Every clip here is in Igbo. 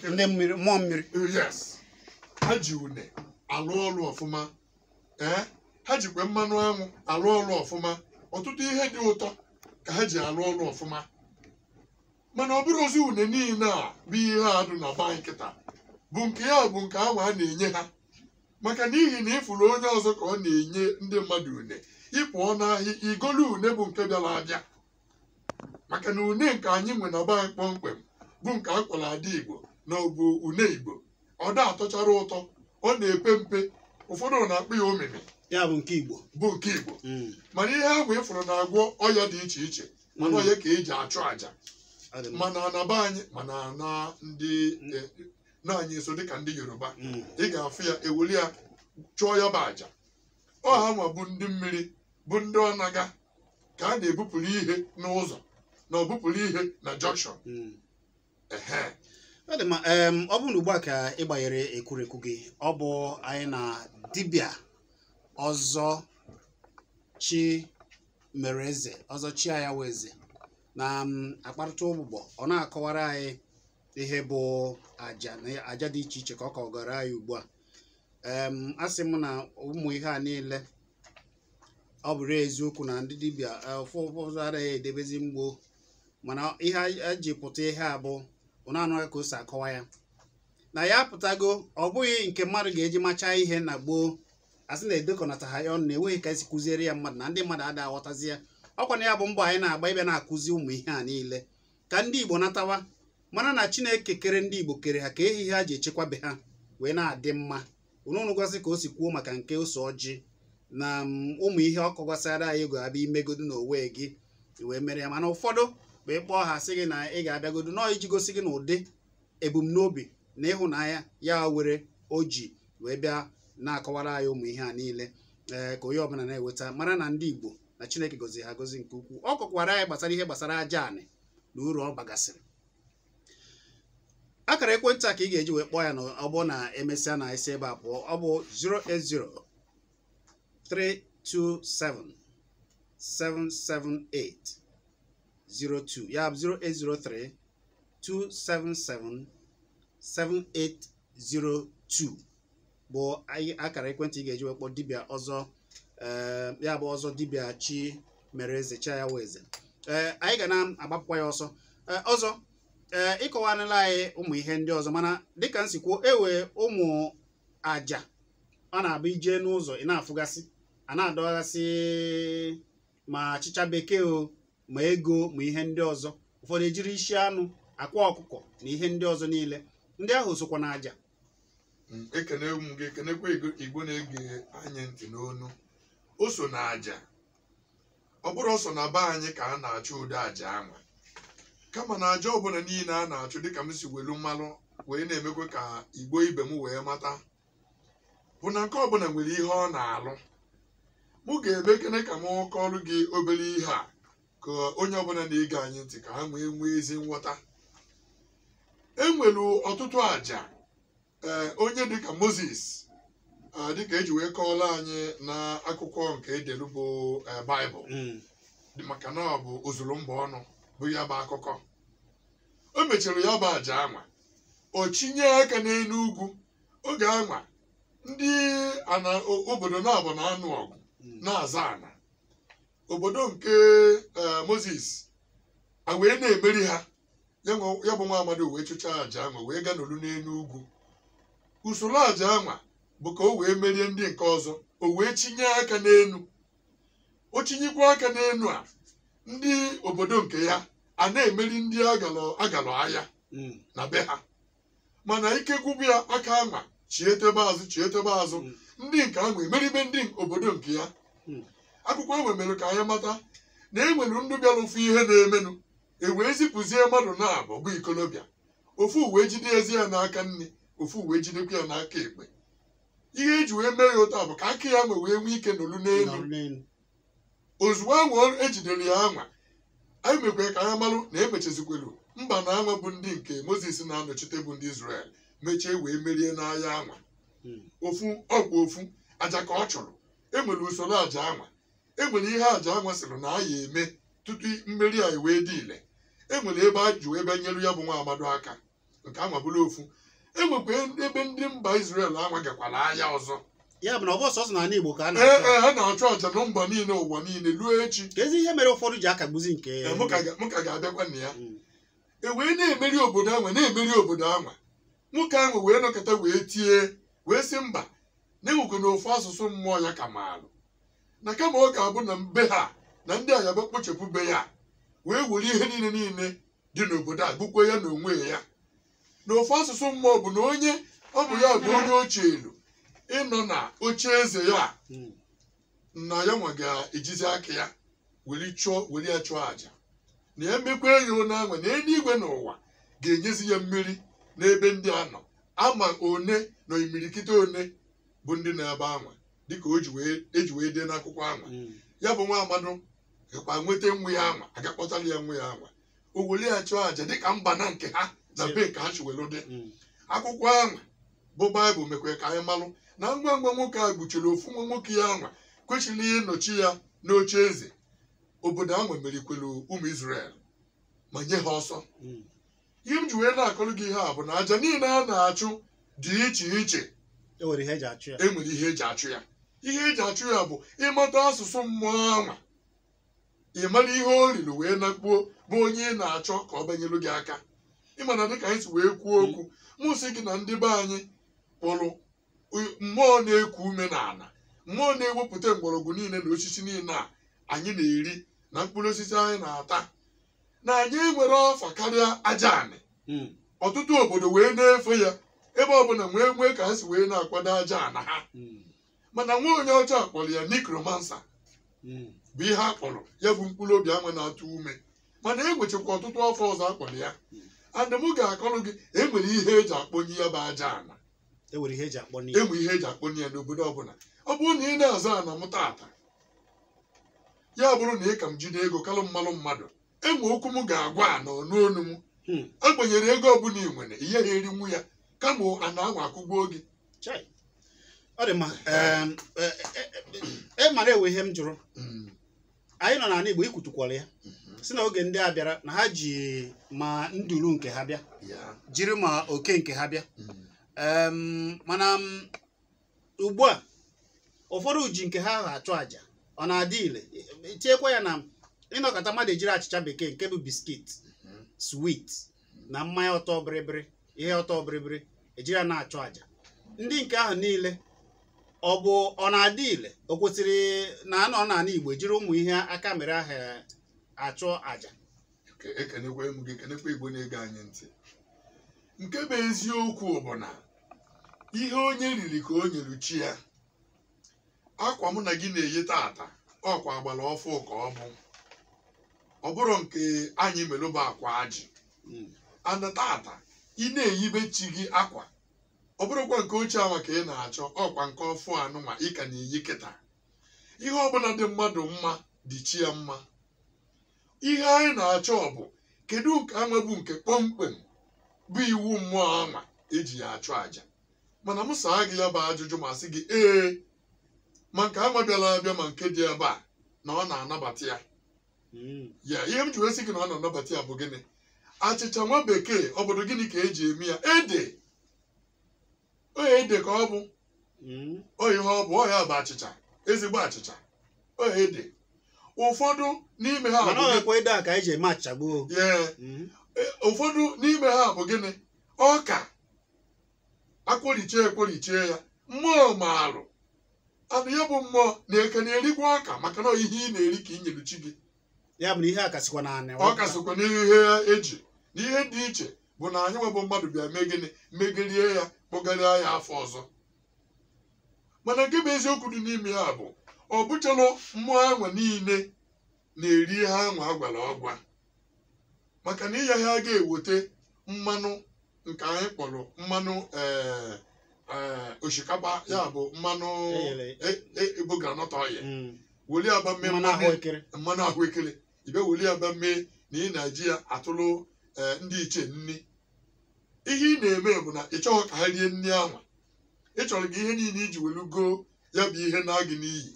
Ndị mmiri, mmụọ mmiri. Yes, ha ji une alụ ọrụ ọfụma. Ee, ha jikwa mmanụ anwụ alụ ọrụ ọfụma. Ọtụtụ ihe dị ụtọ ka ha ji alụ ọrụ ọfụma. Mana ọ bụrụ ozi une niile a bụ ihe a dị na be anyị kịta bụ nke ya bụ nke ahụ a na-enye ha, maka n'ihi na ịfụrụ onye ọzọ ka ọ na-enye ndị mmadụ une, ịpụọ n'ahịa igolu une bụ nke bịara abịa. Maka na une nke anyị nwe na be anyị kpọmkwem bụ nke a kpọrọ ada Igbo na ọ bụ une Igbo, ọ da atọchara ụtọ, ọ na-epe mpe, ụfọdụ na-akpụ ya omimi. Ya bụ nke Igbo. Bụ nke Igbo. Mana ihe ahụ ịfụrụ na-agwọ ọya dị iche iche, mana ọya ka eji achụ àjà. Mana na be anyị, mana na ndị na-anyị nso dịka ndị Yoruba, ị ga-afụ ya eweli ya chụọ ya bụ àjà. Ọ ha nwa bụ ndị mmiri, bụ ndị ọnaga ka a na-ebupụrụ ihe n'ụzọ na ọbupụrụ ihe na jọnkshọn. Ehe. Ọ dị mma. Ọ bụrụ na ugbu a ka ị gbanyere ekwurekwu gị, ọ bụ anyị na dibịa ọzọ chi mere eze, ọzọ chi aya wụ eze, na akparịta ụbụbọ. Ọ na-akọwara anyị ihe bụ àjà na àjà dị iche iche ka ọ kọgara anyị ugbu a. Asị m na ụmụ ihe a niile ọ bụrụ eziokwu na ndị dibịa ụfọdụ anaghị edebezi mgbo, mana ihe eji pụta ihe a bụ ụnụ anụghị ka o si akọwa ya na ya apụtago. Ọ bụghị nke mmadụ ga-eji machaa ihe na gboo asị na edekọnata ha ya ọnụ na enweghị ka esi kụziere ya mmadụ na ndị mmadụ ada aghọtazi ya. Ọkwa na ya bụ mbọ anyị na-agba ịbịa na-akụzi ụmụ ihe a niile ka ndị Igbo natawa, mara na Chineke kere ndị Igbo kere ha ka ehi ha ji echekwabe ha wee na-adị mma. Unu gosi ka o si kwuo maka nke ose ọjị na ụmụ ihe ọ kọgasara anyị ga-abịa imegodu n'onwe gị wee mere ya. Mana ụfọdụ bụ ịkpọọ ha sị gị na ị ga-abịagodu nọọ iji gosi gị na ụdị ebumnobi na ịhụnanya ya were o ji wee bịa na-akọwara anyị ụmụ ihe a niile, ee, ka onye ọbụla na-eweta mara na ndị Igbo na Chineke gọziri ha gọzi nke ukwuu. Ọ kọkwara anyị gbasara ihe gbasara aja anị na uru ọ bagasịrị. Akara ekwentị a ka ị ga-eji wee kpọọ ya na ọ bụ na emesịa na isi ebe a pụọ, ọ bụ 080 327 778 02, ya bụ 0803 277 7802 bụ akara ekwentị ị ga-eji wee kpọọ dibịa ọzọ, ya bụ ọzọ dibịa chi mere eze, chi ya wụ eze. Ee, anyị ga na-agbapụkwa ya ọsọ. Ọzọ, ee, ịkọwanala anyị ụmụ ihe ndị ọzọ, mana dịka m si kwuo, ewe ụmụ àjà ọ na-abụ ije n'ụzọ ị na-afụgasị a na-adọghasị ma achịcha bekee o, ma ego, ma ihe ndị ọzọ. Ụfọdụ ejiri isi anụ, akwa ọkụkọ na ihe ndị ọzọ niile. Ndị ahụ sokwa na àjà. Ekene m gị, ekenekwa Igbo na-ege anyị ntị n'onu. O so na àjà. Ọ bụrụ ọsọ na be anyị ka a na-achụ ụdị àjà anwa, kama na àjà ọbụla niile a na-achụ, dịka m si welu mmalụ wee na-emekwa ka Igbo ibe m wee mata, bụ na nke ọbụla nwere ihe ọ na-alụ. Mụ ga-eme kene ka m kọọrọ gị obere ihe a ka onye ọbụla na-ege anyị ntị ka ha nwee nwee ezi nghọta. E nwere ọtụtụ àjà. Ee, onye dịka Moses, dịka eji wee kọọrọ anyị na akụkọ nke edelu bụ Baịbụl, maka na ọ bụ ozuru mba ọnụ bụ ya bụ akụkọ. O mechara ya bụ àjà anwa, o chinye aka n'elu ugwu. Oge anwa ndị ana obodo na-abụ na-anụ ọgụ na-aza ana obodo nke Moses a wee na-emeri ha. Ya bụ nwa amadi wee chụchaa àjà anwa wee gaa n'olu n'elu ugwu. Usoro àjà anwa bụ ka o wee merie ndị nke ọzọ, o wee chinye aka n'elu. O chinyekwa aka n'elu a, ndị obodo nke ya a na-emeri ndị agalọ agha na be ha. Mana ike gwụbụ ya aka anwa chietebe azụ chietebe azụ, ndị nke ahụ emeribe ndị obodo nke ya. Akwụkwọ ahụ mere ka anyị mata na e nwere ndị bịara ofu ihe na-emenụ, e wee zipụzie mmadụ na-abụ bụ ikolobịa. Ofu wee jide ezi ya n'aka nne, ofu wee jidekwa ya n'aka ekpe. Ihe eji wee mee ya ụtọ bụ ka aka ya wee nwee ike nọrụ n'elu. Ozugbo ahụ ejidere ya anwa, anyị mekwere ka anyị marụ na emechazikwelu mba na anwa bụ ndị nke Moses na-anọchite bụ ndị Israel mechie wee merie n'agha anwa. Ofu ọkwa ofu aja ka ọ chụrụ. E nwere usoro aja anwa, e nwere ihe aja anwa sịrị na a ya eme tutu mmeri a wee dị ile. E nwere ebe a ji ebe nyelu ya bụ nwa amadu aka. Nke anwa bụrụ ofu. Enwekwa ebe ndị mba Israel anwa gakwara agha ọzọ. Ya bụ na ọ bụ sọsọ n'ala Igbo ka a Ee. na-achụ Ee, ha na-achụ àjà na mba niile, ụwa niile ruo echi. Ka ezi ihe mere ụfọdụ ji akagbuzi nke Ee, mụ ka ga-abịakwa na ya. E wee na-emeri obodo anwa, na-emeri obodo anwa. Nwoke ahụ wee nọkọta wee tie wee sị mba, na enwekwa na ofu asụsụ mmụọ ya ka maalụ, na kama ọ ga-abụ na mbe ha na ndị ayaba kpochapụ be ya wee were ihe niile dị n'obodo a gbukwe ya n'onwe ya, na ofu asụsụ mmụọ bụ na onye ọ bụ ya bụ onye ochie elu ịnọ na oche eze ya, na ya nwa ga-ejizi aka ya were chụọ, were ya chụọ àjà, na ya mekwa ya one anwa na eluigwe n'ụwa ga-enyezi ya mmiri n'ebe ndị a nọ ama one na imirikiti one bụ ndị na-ebe anwa, dịka o ji wee eji wee dee n'akwụkwọ anwa. Ya bụ nwa amadụ gakwa nweta nwa ya anwa, agakpọtara ya nwa ya anwa, o were ya chụọ àjà dịka mba na nke ha na be nke ha chi were dị. Akwụkwọ anwa bụ Baịbụl mekwa ka anyị malụ na ngwa ngwa nwoke a gbuchiri ofu nwa nwoke ya anwa kwesịrị ịnọchi ya n'oche eze, obodo ahụ merikwelu ụmụ Izrel ma nye ha ọsọ. Ihe m ji wee na-akọrọ gị ihe a bụ na àjà niile a na-achụ dị iche iche. E nwere ihe eji achụ ya. E nwere ihe eji achụ ya. Ihe eji achụ ya bụ ịmata asụsụ mmụọ anwa, ịmara ihe o riri wee nakpuo, bụ onye ị na-achọ ka ọ banyelu gị aka. Ịmana dịka anyị si wee kwuo okwu, mụ sị gị na ndị be anyị kpọrọ mmụọ na-eku ume n'ala, mmụọ na-ewepụta mgbọrọgwụ niile na osisi niile a anyị na-eri na mkpụrụ osisi anyị na-ata, na anyị nwere ọfa karịa aja anị. Ọtụtụ obodo wee na-efe ya ebe ọbụla nwee nwee ka ha si wee na-akwado aja ana ha. Mana nwa onye ọcha kpọrọ ya necromancer, bụ ihe a kpọrọ ya bụ mkpụrụ obi anwa na-atụ ume. Mana e nwechakwa ọtụtụ ọfọ ọzọ akpọrọ ya. And mụ ga-akọrọ gị, enwere ihe eji akpọnye ya bụ aja ana. E nwere ihe eji akpọ n'ihe. Enwe ihe eji akpọnye ya n'obodo ọbụla. Ọ bụrụ na ị na-aza ana m tata, ya bụrụ na ị ka m jide ego kalụ mmalụ mmadụ, enwe okwu m ga-agwa ana ọnụ onu m. Agbanyere ego ọbụla ị nwere, ihe ha erinwu ya kama ana ahụ akụgbuo gị. Chai. Ọ dị mma. E mara ewe ihe m jụrụ. Anyị nọ n'ala Igbo, ikwutukwara ya si na oge ndị a bịara na ha ji ma nduru nke ha bịa, jiri ma oke nke ha bịa. Mana ugbu a ụfọdụ ji nke ha achụ àjà, ọ na-adị ile. Tinyekwa ya na ịnọkọta mmadụ ejiri achịcha bekee nke bụ biscuit, sweet na mmanya ọtọ bịrịbịrị, ihe ọtọ bịrịbịrị, ejiri ya na-achụ àjà. Ndị nke ahụ niile, ọ bụ ọ na-adị ile? O kwesịrị na anọ n'ala Igbo ejiri ụmụ ihe aka mere ahụ achụ àjà? Ekenekwa m gị, ekenekwa Igbo na-ege anyị ntị. Nke bụ eziokwu bụ na ihe onye riri ka o nyere chi ya. Akwa mụ na gị na-eyi tata, ọkwa agbara ọfụ ka ọ bụ, ọ bụrụ nke anyị melụba akwa ajị. Ana tata ị na-eyibe chi gị akwa, ọ bụrụkwa nke ochie anwa ka ị na-achọ, ọkwa nke ọfụ anụnwa ị ka na-eyi kịta. Ihe ọbụla dị mmadụ mma dị chi ya mma. Ihe anyị na-achọ bụ kedu nke anwa bụ nke kpọmkwem bụ iwu mmụọ anwa eji ya achụ àjà. Mana m saa gị ya bụ ajụjụ ma sị gị ee, ma nke anwa bịara abịa ma nke dị ebe a, na ọ na-anabata ya. Ya ihe m ji wee sị gị na ọ na-anabata ya bụ gịnị? Achịcha nwa bekee, ọ bụrụ gịnị ka eji eme ya? Ede. O ede ka ọ bụ. Ọ ihe ọ bụ, ọ ya bụ achịcha, ezigbo achịcha, ọ ede. Ụfọdụ n'ime ha Mana bụ ọ ekwe ede a ka anyị ji eme achịcha gboo. Ee. Ụfọdụ n'ime ha bụ gịnị? Ọka akwọrichie ekworichie ya. Mmụọ maalụ anụ ya bụ mmụọ na-eke na-erikwa ọka, maka na ihe ị na-eri ka ị nyere chi gị. Ya bụ na ihe a kasịkwa na anị. Ọka sokwa n'ihe eji na ihe dị iche bụ na anyị nwebụ mmadụ bịa mee gịnị? Megerie ya, kpọgarịa ya afọ ọzọ. Mana nke bụ eziokwu dị n'ime ya bụ ọ bụchalụ mmụọ anwa niile na-eri ihe anwa agwara ọgwa, maka na ịya ha ga-eweta mmanụ nke anyị kpọrọ mmanụ ee osikapa, ya bụ mmanụ Eyere. bụ groundnut oil, weli aba mee mmanụ ahụekere. Mmanụ ahụekere ibe weli aba mee na ị na-eji ya atụrụ ndị iche nni. Ihe ị na-eme bụ na ị chọghị ka ha rie nri anwa, ị chọrọ gị ihe niile iji welu goo ya bụ ihe na gị n'iyi.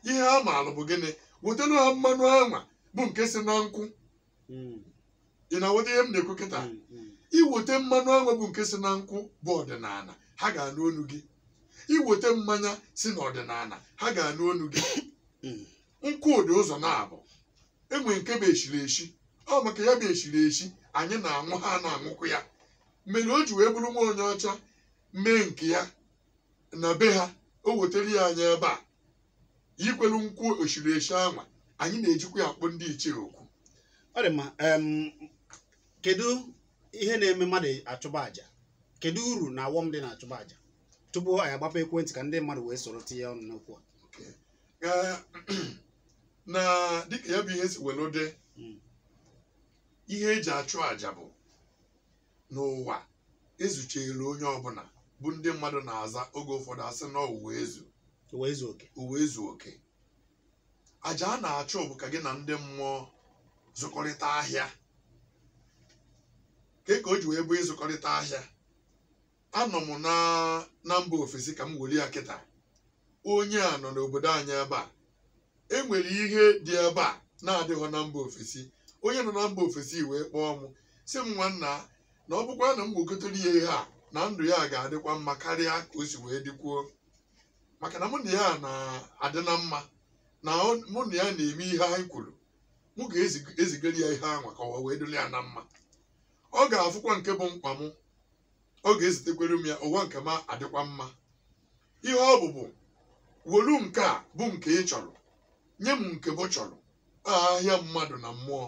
Ihe a maara bụ gịnị? Wetara ha mmanụ anwa bụ nke si na nkwụ. Ị na-aghọta ihe m na-ekwu kịta? Iweta mmanụ anwụ bụ nke si na nkwụ bụ ọdịnala, ha ga-anụ olu gị. Iweta mmanya si n'ọdịnala, ha ga-anụ olu gị. Nkwụ dị ụzọ na-abụ, enwe nke bụ eshiri eshi, ọ maka ya bụ eshiri eshi anyị na-aṅụ, ha na-aṅụkwu ya. Mere o ji wee bụrụ nwa onye ọcha mee nke ya na be ha, o wetara ya anyị ebe a yikwelu nkwụ eshiri eshi anwa, anyị na-ejikwa ya akpọ ndị ichie okwu. Ọ dị mma. Kedu ihe na-eme mmadụ achụba àjà? Kedu uru na awọm dị na-achụba àjà? Tupu anyị agbapụ ekwentị ka ndị mmadụ wee soro tinye ọnụ n'okwu a. Na dịka ya bụ ihe si welu dị, ihe eji achụ àjà bụ n'ụwa ezuchela onye ọbụla bụ ndị mmadụ na-aza oge ụfọdụ asị na ụwa ezu ụwa ezu oke. Àjà a na-achụ bụ ka gị na ndị mmụọ zụkọrịta ahịa. Ka o ji wee bụ ịzụkọrịta ahịa, anọ m na mba ofesi ka m were ya kịta. Onye a nọ n'obodo anyị ebe a, enwere ihe dị ebe a na-adịghọ na mba ofesi. Onye nọ na mba ofesi wee kpọọ m sị m, nwanna, na ọ bụkwa na m gwogotere ya ihe a na ndụ ya ga-adịkwa mma karịa ka o si wee dịkwuo, maka na mụ na ya na-adị na mma, na mụ na ya na-eme ihe anyị kwuru, mụ ga-ezigara ya ihe anwa ka ọ wee dịrị ya na mma. Ọ ga-afụkwa nke bụ mkpa m, ọ ga-ezitekwere m ya, ụwa nke m adịkwa mma. Ihe ọ bụbụ wolu nke a bụ nke ị chọrọ, nye m nke bụ chọrọ. Ahịa mmadụ na mmụọ,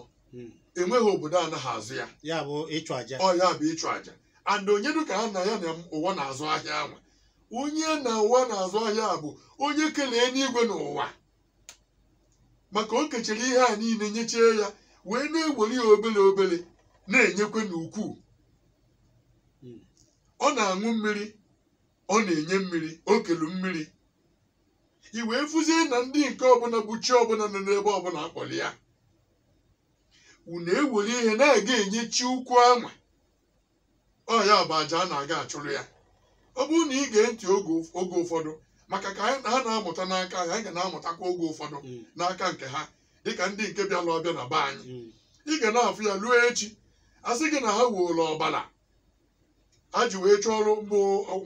enweghị obodo anaghị azụ ya. Ya bụ ịchụ àjà. Ọ ya bụ ịchụ àjà. And onye dịka ha na ya na ụwa na-azụ ahịa anwa, onye na ụwa na-azụ ahịa bụ onye kelee n'igwe n'ụwa, maka o kechara ihe a niile nyechie ya, wee na-ewere ya obele obele na-enyekwe n'ukwuu. Ọ na-aṅụ mmiri, ọ na-enye mmiri, o kelu mmiri. I wee fụzie na ndị nke ọbụla bụ chi ọbụla nọ n'ebe ọbụla akpọrọ ya, unu ewere ihe na-aga enye chi ukwu anwa. Ọ ya bụ àjà a na-aga achụrụ ya. Ọ bụrụ na ị gee ntị oge ụfọdụ, maka ka ha na-amụta n'aka anyị, anyị ga na-amụtakwa oge ụfọdụ n'aka nke ha, dịka ndị nke bịara ọbịa na be anyị. Ị ga na-afụ ya ruo echi, asị gị na ha wuola ọbara ha ji wee chụọrọ mbụ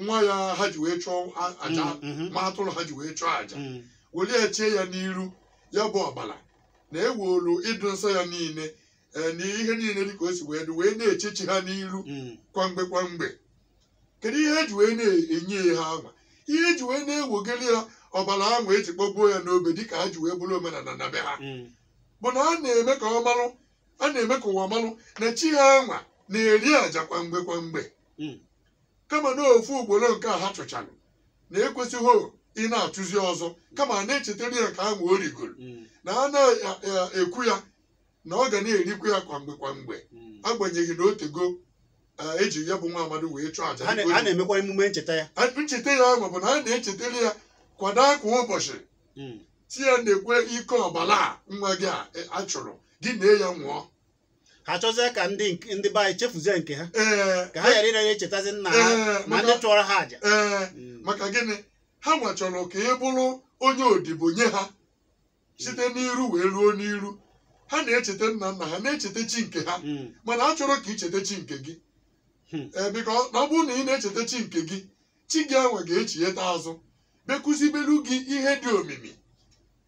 nwa ya, ha ji wee chụọ àjà, ma atụrụ ha ji wee chụọ àjà, were ya chie ya n'iru ya bụ ọbara na ewolu ịdụ nsọ ya niile na ihe niile dịka o si wee dị, wee na-echechi ha n'iru kwamgbe kwamgbe. Kedu ihe eji wee na-enye ha anwa? Ihe eji wee na-ewogeli ya ọbara anwa eji kpọgbuo ya n'obe dịka ha ji wee bụrụ omenala na be ha bụ na a na-eme ka ọ malụ, a na-eme ka ụwa malụ na chi ha anwa na-eri àjà kwamgbe kwamgbe. Kama na ofu ugboro nke a ha chụchara na ekwesịghị ị na-achụzi ọzọ, kama a na-echetara ya ka anwa o rigoro, na a na-ekwu ya na ọ ga na-erikwa ya kwamgbe kwamgbe, agbanyeghị na otego eji ya bụ nwa amadu wee chụọ àjà. A na-emekwa emume ncheta ya. Ncheta ya ahụ bụ na a na-echetara ya kwado kwa ụbọchị, si ya na-ekwe ike ọbara a nwa gị a chụrụ gị na ya nwụọ. Ha chọzie ka ndị be anyị chefuzie nke ha, ka ha ghara ịrara echetazi nna ha ma ndị chụọrọ ha àjà. Ee, maka gịnị? Ha nwa chọrọ ka ị bụrụ onye odibo nye ha site n'iru wee ruo n'iru. Ha na-echeta nna nna ha, na-echeta chi nke ha, mana a chọrọ ka ị cheta chi nke gị. Ee, biko, na ọ bụrụ na ị na-echeta chi nke gị, chi gị anwa ga-echigheta azụ bekụzibelu gị ihe dị omimi,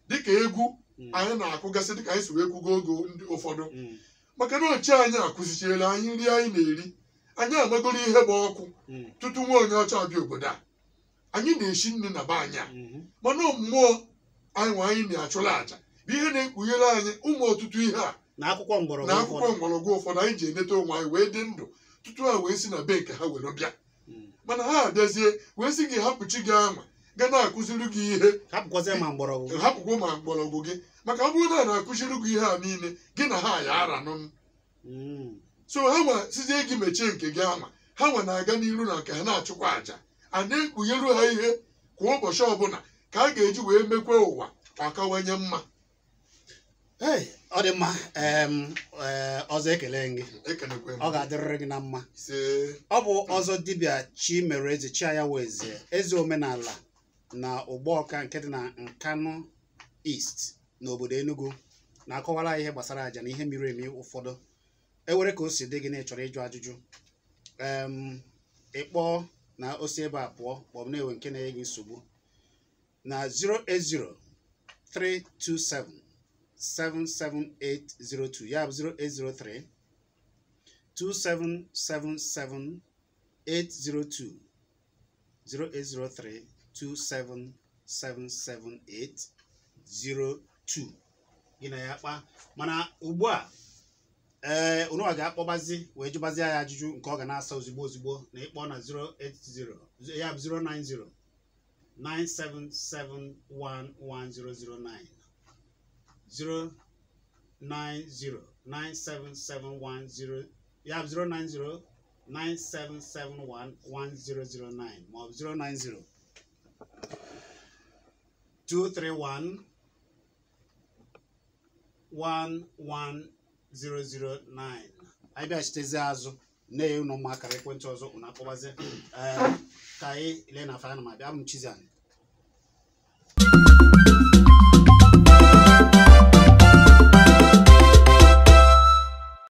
dịka egwu anyị na-akụgasị, dịka anyị si wee kwugo oge ndị ụfọdụ. Maka na ochie anyị akụzichiela anyị nri anyị na-eri, anyị amagoro ihe bụ ọkụ tutu nwa onye ọcha abịa obodo a. Anyị na-eshi nri na be anyị a, mana mmụọ anyị nwa anyị na-achụrụ àjà bụ ihe na-ekpughere anyị ụmụ ọtụtụ ihe a na akwụkwọ mgbọrọgwụ ụfọdụ anyị ji eneta onwe anyị wee dị ndụ tutu ha wee si na be nke ha were bịa. Mana ha abịazie wee sị gị hapụ chi gị anwa ga na-akụziri gị ihe, hapụkwa ma mgbọrọgwụ gị, maka ọ bụrụ na a na-akụziri gị ihe a niile, gị na ha ya aranụ. So ha nwa sizie gị mechie nke gị anwa, ha nwa na-aga n'iru na nke ha na-achụkwa àjà, a na-ekpugheru ha ihe kwa ụbọchị ọbụla ka a ga-eji wee mekwa ụwa ka akawanye mma. Ọ dị mma. Ọzọ ekele gị, ọ ga-adịrịrị gị na mma. Ọ bụ ọzọ dibịa Chimereze Chiayaweze, eze omenala na Ụgbọọka nke dị na Nkanu East n'obodo Enugu, na-akọwara ihe gbasara àjà na ihe miri emi ụfọdụ. Ewere ka o si dị gị na ịchọrọ ịjụ ajụjụ, Ịkpọọ na osi ebe a pụọ maọbụ na-enwe nke na-enye gị nsogbu na 080 327 77802, ya bụ 0803 2777 802, 0803 2777802. Gị na ya kpaa. Mana ugbu a, ee, unu ga-akpọbazi wee jụbazi ya ajụjụ nke ọ ga na-asa ozugbo ozugbo na ịkpọ na 080, ya bụ 090 97711009, 090 97710, ya bụ 090 97711009, maọbụ 090 231 11009. Anyị bịachitezie azụ na-enye unu ụmụ akara ekwentị ọzọ unu akpọbazie. Ee, ka anyị lee na afa na ma bịa. Abụ m Chiziani.